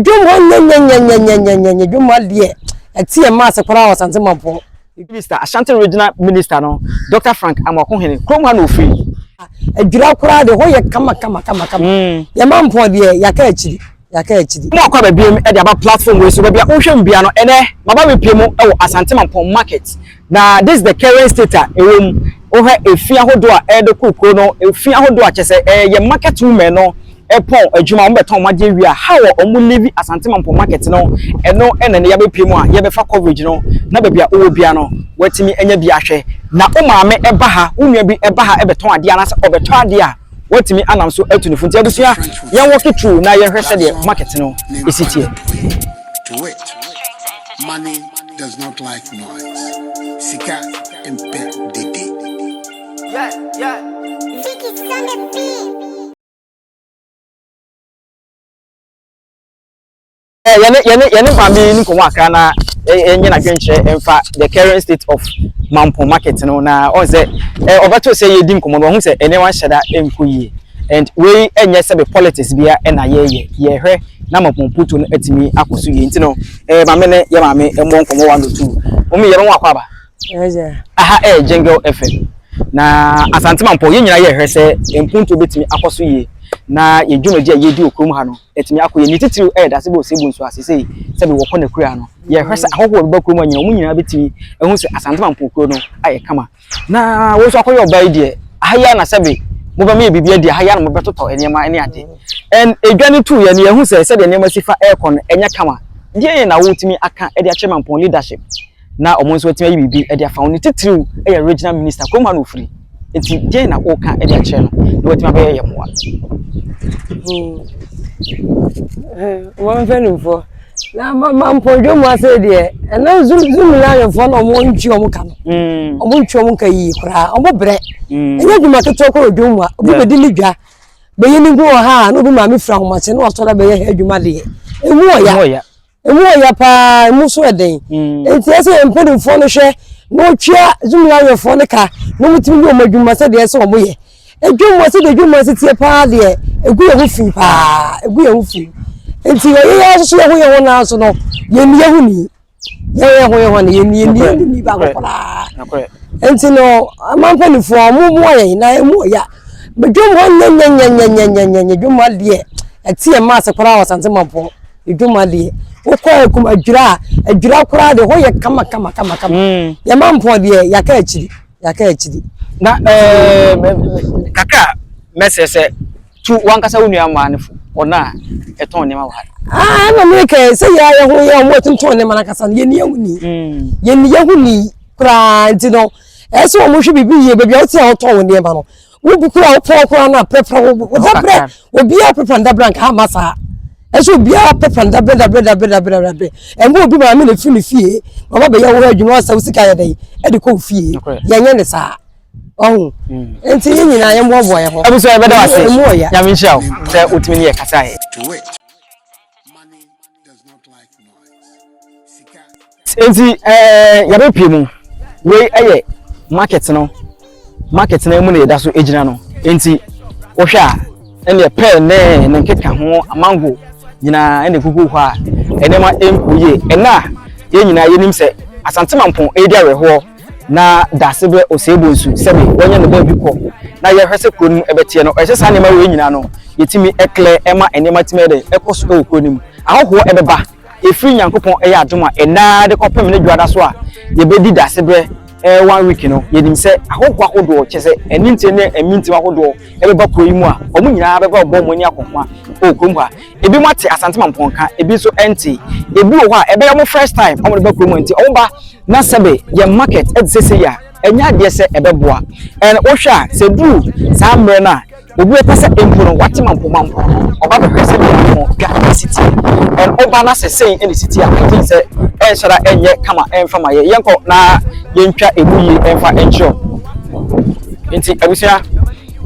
Dwom hɔ nyɛnyɛnyɛnyɛnyɛnyɛ dwom adeɛ ɛte yɛ maase koraa wɔ Asante Mampɔn. Minister, Ashanti Regional Minister no, Dr. Frank Amoakohene, kurom ha na ofiri. Adwira koraa deɛ hɔ yɛ kama kama kama kama. Yɛ Mampɔn deɛ yɛaka akyiri yɛaka akyiri. Mo akɔ aba biem de aba platform wei so baabi a wohwɛ mu bia no ɛnɛ maba bepie mu wɔ Asante Mampɔn market na this is the current state a ɛwɔ mu wohwɛ efi ahodoɔ a ɛde kɔ kuro no efi ahodoɔ a kyɛ sɛ ɛyɛ market women no ɛpɔn adwuma wɔn bɛtɔn wɔn adeɛ wie a how a wɔn live Asante Mampɔn market no ɛno ɛna ne yɛabɛpie mu a yɛbɛfa coverage no na baabi a wowɔ bia no watumi anya bi ahwɛ na wo maame ɛba ha wo nua bi ɛba ha ɛbɛtɔn adeɛ anaasɛ ɔbɛtɔ adeɛ a watumi anam so atu ne fo. Nti abusua, yɛn walk through na yɛhwɛ sɛdeɛ market no esi teɛ. To it. Money does not like noise. Sika mpɛ dede. Vicky on the beat. Yɛne maame yi ne nkɔmɔ akra na yɛnyɛ n'adwenkyerɛ mfa the current state of Mampɔn market no na ɔn sɛ ɔbɛto sɛ yɛdi nkɔmɔ no ɔho sɛ nneɛma nhyɛ da nkɔ yie and wei ɛnyɛ sɛbe politics bia ɛna yɛyɛ yɛhwɛ na Mampɔn puto no atumi akɔ so yie. Nti no maame ne yɛ maame mmɔ nkɔmɔ one or two. Mɔmi, yɛbɛn wakɔ aba. Ɛgya. Aha Jingle FM na Asante Mampɔn yɛn nyinaa yɛhwɛ sɛ mpuntuo bɛtumi akɔ so yie na yɛn dwumadie a yɛdi wɔ kurom ha no ɛtumi akɔ yie. Ne titiriw ɛyɛ dase bɛ osiebu nso asese sɛbi wɔkɔ ne kura no yɛhwɛ sɛ ahɔhoɔ a bɛba kurom ha nyinaa wɔn nyinaa bɛtumi ɛho sɛ Asante Mampɔn kuro no ayɛ kama. Na wɔn nso akɔyɛ ɔbaa yi deɛ aha yi ana sɛbi mobɛma yɛ biribi adi aha yi ana mobɛtotɔ nneɛma ne ade ɛn edwa ne tu yɛ no yɛhu sɛ sɛdeɛ nneɛma si fa ɛrekɔ no ɛnyɛ kama. Deɛ yɛn na wɔtumi aka ɛde akyerɛ Mampɔn leadership na ɔmo nso atumi ayi biribi ɛde afa wɔn? Ne titiriw ɛyɛ regional minister, kurom ha na ofiri, nti deɛ na wɔka ɛde akyerɛ no na wɔatumi abɛyɛ yɛ mmoa? Wɔn mpanimfoɔ na Mampɔn dwom ase deɛ ɛna Zoomlionfoɔ na ɔmo ntwi ɔmo ka no ɔmo ntwi ɔmo ka yie koraa. Ɔmo brɛ ɛnyɛ adwuma ketewa kɔ wɔ dwom mu a obi bɛdi ne dwa bɛyɛ ne ngu wɔ ha a na obi maame fira ahomakye na wasɔre bɛyɛ ha adwuma deɛ emu wɔ ya. Emu ɔya. Emu wɔ ya paa, emu so ɛden. Nti ɛsɛ yɛn mpanimfoɔ no hwɛ na wɔtwea Zoomlionfoɔ no ka na wɔn tumi yɛ wɔn adwuma sɛdeɛ ɛsɛ wɔn yɛ edwom wɔ sɛdeɛ edwom ase tie paa deɛ egu yɛn ho fi paa, egu yɛn ho fi. Nti yɛyɛ yɛn nso yɛn ho yɛn ho naa so no yɛn ni yɛn ho ni yɛn yɛn ho yɛn ho no yɛn ni yɛn ho ni baako koraa. Nti no ama mpanimfoɔ ɔmo mmoa yɛn na emu wɔ ya dwom hɔ nyɛnyɛnyɛnyɛnyɛnyɛ dwom adeɛ ɛte yɛn maase koraa wɔ Asante Mampɔn dwom adeɛ wokɔ ekum adwira a adwira koraa deɛ hɔ yɛ kama kama kama kama. Yɛn Mampɔn deɛ yɛaka akyiri yɛaka akyiri. Na kakra mɛsɛ sɛ tu wankasa wo nua mmaa no fo ɔno a ɛtɔn nneɛma wɔ ha. Aa na mi kɛ sɛ yɛ ayɛ ho yɛ ɔmo ɛtontɔn nneɛma n'ankasa no yɛn ni yɛn ho ni yɛn ni yɛn ho ni koraa. Nti no ɛsɛ wɔn hwɛ biribi yie. Baabi a wote a wɔtɔn wɔn nneɛma no wobi kura wopɔn koraa na pɛpɛ wo dabrɛ obiara pɛpɛ ndabrɛ nka ama saa. Ɛsɛ obiara pɛpɛ ndabrɛ dabrɛ dabrɛ dabrɛ dabrɛ ɛnbɛ obi maame na efi ne fie na ɔba bɛyɛ wo adwuma ɔsɛ wo sika yɛ dɛ ɛde kɔ wo fie. Yɛnyɛ ne saa ɔho nti yɛn nyinaa yɛn boaboa yɛn ho. Abusua, yɛbɛda wo ase. Emu wɔ ya. Nyame nhyira wo sɛ wotumi ne yɛ kasaeɛ. To it. Money does not like noise. Sika Nti yɛbɛpie mu wei ɛyɛ market no mu na yɛda so gyina no. Nti wohwɛ a ɛneɛ pɛɛ ne nkeka ho amango nyinaa ɛna egugu hɔ a nneɛma nkɔ yie. Ɛna a yɛn nyinaa yɛnim sɛ Asante Mampɔn ɛredi awerɛhoɔ na daase bɛ Osei Bonsu sɛbi wɔnyɛ ne baabi kɔ na yɛhwɛ sɛ kuro no mu ɛbɛteɛ no ɛsɛ saa nneɛma wei nyinaa no yɛtumi ɛklɛ ɛma nneɛma tumi ɛdɛ ɛkɔ so ɛwɔ kuro no mu. Ahɔhoɔ ɛbɛba efiri Nyankopɔn ɛyɛ adom a ɛnaa de kɔpem ne dwada so a yɛbɛdi daase berɛ one week no yɛnim sɛ ahɔhoɔ ahodoɔ kyɛ sɛ ɛne ntie ne ɛmi ntim ahodoɔ ɛbɛba kuro yi mu a wɔn nyinaa bɛba ɔbɔ wɔn ani akɔnma ɛwɔ kurom ha. Ebi mo ate Asante Mampɔn ka, ebi nso ɛnte. Ebi wɔ hɔ a ɛbɛyɛ wɔn first time wɔn de ba kurom ha. Nti wɔn ba na sɛbe yɛn market ɛte sɛ sɛ yi a ɛnyɛ adeɛ sɛ ɛbɛboa. Ɛn wohwɛ a sɛ duru saa mmerɛ no a obi bɛpɛ sɛ mpo no wate Mampɔn Mampɔn no ɔba bɛhwɛ sɛ deɛ Mampɔn dwa ɛsi tie ɛn ɔba na sɛ sɛn ɛna esi tie a I think sɛ ɛnhyɛ da ɛnyɛ kama ɛnfa ma yɛ. Yɛnkɔ na yɛntwa emu yie ɛnfa ɛnkyerɛw. Nti abusua,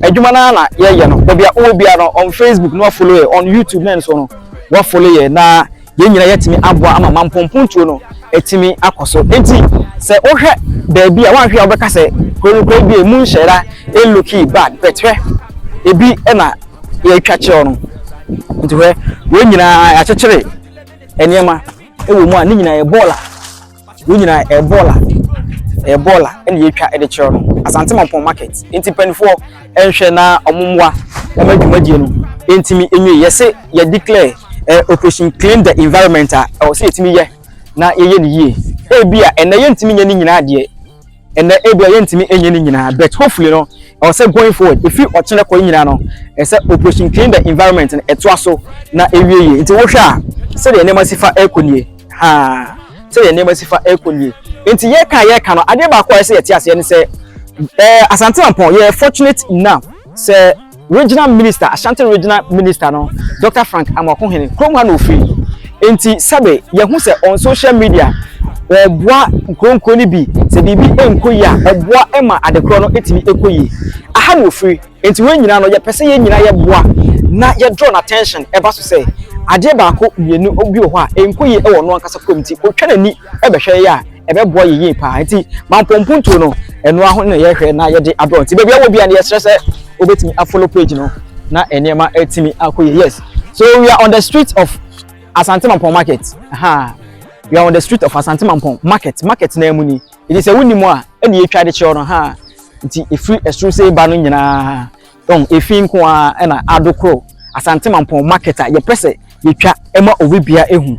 adwuma naa na yɛyɛ no baabi a wowɔ bia no on Facebook na wafollow yɛ, on YouTube na nso no wafollow yɛ na yɛn nyinaa yɛtumi aboa ama Mampɔnpontuo no ɛtumi akɔ so. Nti sɛ wohwɛ baabi a woanhwɛ a wobɛka sɛ kuro no kuro bi emu nhyɛ da ɛlook bad, but hwɛ ebi ɛna yɛatwa kyerɛw no. Nti hwɛ wei nyinaa yɛakyekyere. Nneɛma wɔ mu a ne nyinaa yɛ bɔɔla. Wei nyinaa ɛyɛ bɔɔla. Ɛyɛ bɔɔla ɛna yɛtwa ɛde kyerɛ no. Asante Mampɔn market. Nti mpanimfoɔ ɛnhwɛ na wɔn mmoa ɛma dwumadie no ɛntumi ɛnwie. Yɛse yɛ declare eh, operation clean the environment a ɛwɔ sɛ yɛtumi yɛ na yɛyɛ no yie. Ebi a ɛnɛ yɛntumi nyɛ ne nyinaa deɛ ɛnɛ ebi a yɛntumi nyɛ ne nyinaa but hopefully no ɛwɔ sɛ going forward efi ɔkyerɛ kɔ nyinaa no ɛsɛ operation clean the environment no ɛtoa so na ewie yie. Nti wohwɛ a sɛdeɛ nneɛma si fa ɛkɔ nie haa sɛdeɛ nneɛma si fa ɛkɔ nie. Nti yɛka yɛka no adeɛ baako a ɛsɛ yɛte aseɛ ne sɛ ɛɛ Asante Mampɔn yɛ fortunate enough sɛ regional minister, Ashanti regional minister no, Dr Frank Amoakohene, kurom ha na ofiri. Nti sɛbe yɛho sɛ on social media wɔboa nkuronkuro no bi sɛ biribi nkɔ yie a ɔboa ma adekorɔ no etumi kɔ yie. Aha na ofiri. Nti wɔn nyinaa no yɛpɛ sɛ yɛn nyinaa yɛboa na yɛ draw attention ɛba so sɛ adeɛ baako mmienu bi wɔ hɔ a nkɔ yie wɔ ɔno ankasa kurom nti otwa n'ani ɛbɛhwɛ yɛ a ɛbɛboa yɛ yie paa. Nti mampɔmpuntuo no ɛno aho na yɛhwɛ na yɛde abrɔ. Nti baabi a wɔ bia no yɛsrɛ sɛ wobɛtumi afollow page no na nneɛma atumi akɔ yie. Yes, so we are on the street of Asante Mampɔn market. Ha, we are on the street of Asante Mampɔn market. Market na mu ni nti sɛ wonim a ɛna yɛtwa de kyerɛw no ha. Nti efiri ɛsoro sɛ ba no nyinaa dɔn efi nko a ɛna adokoro Asante Mampɔn market a yɛpɛ sɛ yɛtwa ɛma obi bia ehu.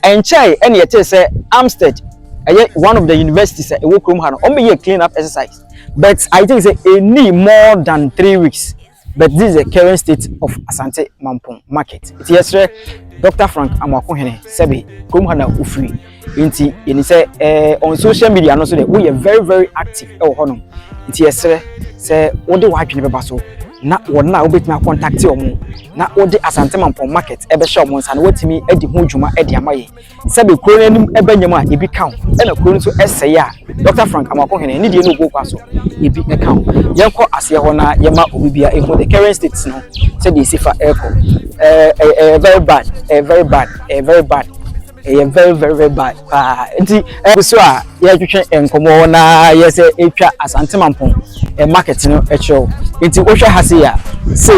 Ɛnkyɛn ɛna yɛte sɛ Amstead ɛyɛ one of the universities a ɛwɔ kurom ha no wɔn bɛyɛ clean up exercise, but I think say ɛni more than 3 weeks, but this is the current state of Asante Mampong market. Nti yɛsrɛ Dr Frank Amoakohene sɛbe kurom ha na ofiri nti yɛni sɛ on social media no so de woyɛ very very active ɛwɔ hɔnom. Nti yɛsrɛ sɛ wode w'adwene bɛba so na wɔn a wobɛtumi acontact wɔn na wode Asante Mampong market ɛbɛhyɛ wɔn nsa na wɔatumi adi ho dwuma ɛde ama yɛ sɛbe kuro no anim ɛbɛnyam a ebi ka ho ɛna kuro no nso ɛsɛe a Dr Frank Amoakohene ne deɛ no ogu kwa so ebi ɛka ho. Yɛnkɔ aseɛ hɔ na yɛma obi bia ehu the current state no sɛdeɛ esi fa ɛrekɔ. Ɛɛ ɛɛ very bad, ɛɛ very bad, ɛɛ very bad, ɛyɛ very very very bad paa. Nti ɛɛ so a yɛtwetwe nkɔmɔ na yɛsɛ etwa Asante Mampong ɛ market no ɛkyerɛw. Nti wohwɛ ha sei a sei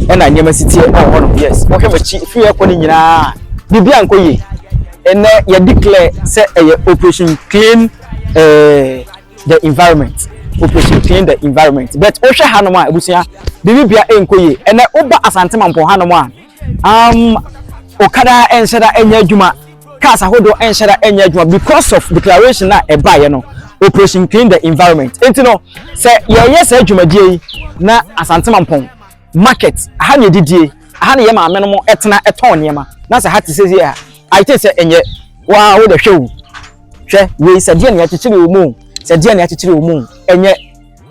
ɛna nneɛma si tie ɛwɔ hɔnom. Yes, wohwɛ m'akyi firi ɛkɔ no nyinaa biribi ankɔ yie. Ɛnɛ yɛ declare sɛ ɛyɛ operation clean the environment, operation clean the environment, but wohwɛ hanom a ebusua biribi bia ɛnkɔ yie. Ɛnɛ woba Asante Mampong hanom a okada ɛnhyɛ da ɛnyɛ adwuma, cars ahodoɔ ɛnhyɛ da ɛnyɛ adwuma because of declaration a ɛbaeɛ no, operation clean the environment. Nti no sɛ yɛyɛ saa dwumadie yi na Asante Mampong market aha na yɛdidie aha na yɛ maame no mo ɛtena ɛtɔn nneɛma na sɛ ha te sɛ a ayɛ sɛ ɛnyɛ waa wo de hwɛ o hwɛ wei sɛ deɛ na yɛakyekyere wɔ mu sɛ deɛ na yɛakyekyere wɔ mu ɛnyɛ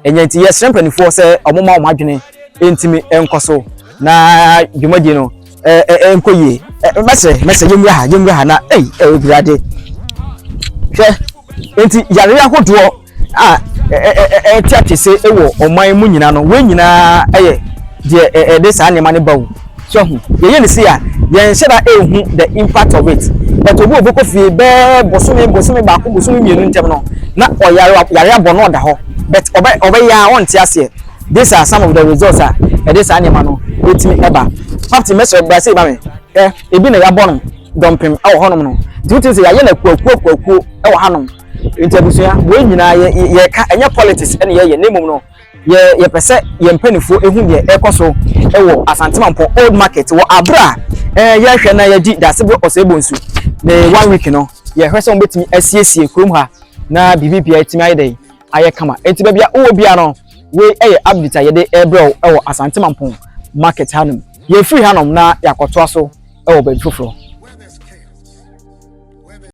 ɛnyɛ. Nti yɛsrɛ mpanimfoɔ sɛ ɔmo ma ɔmo adwene ntumi nkɔ so na dwumadie no ɛɛ ɛɛ nkɔ yie. Ɛ mɛsɛ mɛsɛ yɛnwura ha yɛnwura ha na ɛyi ɛwɔ birade hwɛ. Nti yare ahodoɔ a ɛte atese wɔ ɔman mu nyinaa no wɔn nyinaa ɛyɛ deɛ ɛde saa nneɛma no ba wo so ho. Yɛyɛ ne si a yɛnhyɛ da ehu the impact of it, but obi a obɛkɔ fie bɛɛ bosome bosome 1, bosome 2 ntɛm no na ɔyare yare abɔ no ɔda hɔ, but ɔbɛ ɔbɛyɛ a ɔnte aseɛ. These are some of the results a ɛde saa nneɛma no etumi ɛba. Fapti mɛsɛ ɔbra sɛ ɛba mi ɛ ebi na yɛabɔ no dɔmpem ɛwɔ hɔnom no. Nti wotu sɛ yɛayɛ no akuakuo akuakuo ɛwɔ hanom. Nti abusua wɔn nyinaa yɛ yɛka ɛnyɛ politics ɛna yɛyɛ ne mmom no yɛ yɛpɛ sɛ yɛn mpanimfoɔ ehu deɛ ɛkɔ so ɛwɔ Asante Mampong old market wɔ abere a yɛhwɛ na yɛgye Dasebe Ɔsɛɛbɔ nsu ne one week no yɛhwɛ sɛ wɔn bɛtumi asiesie kurom ha na biribi bia etumi ayɛ dɛ ayɛ kama. Nti baabi a wowɔ bia no wei ɛyɛ update a yɛde ɛrebrɛw ɛwɔ Asante Mampong market hanom. Yɛfiri hanom na yɛakɔtoa so ɛwɔ baabi foforɔ.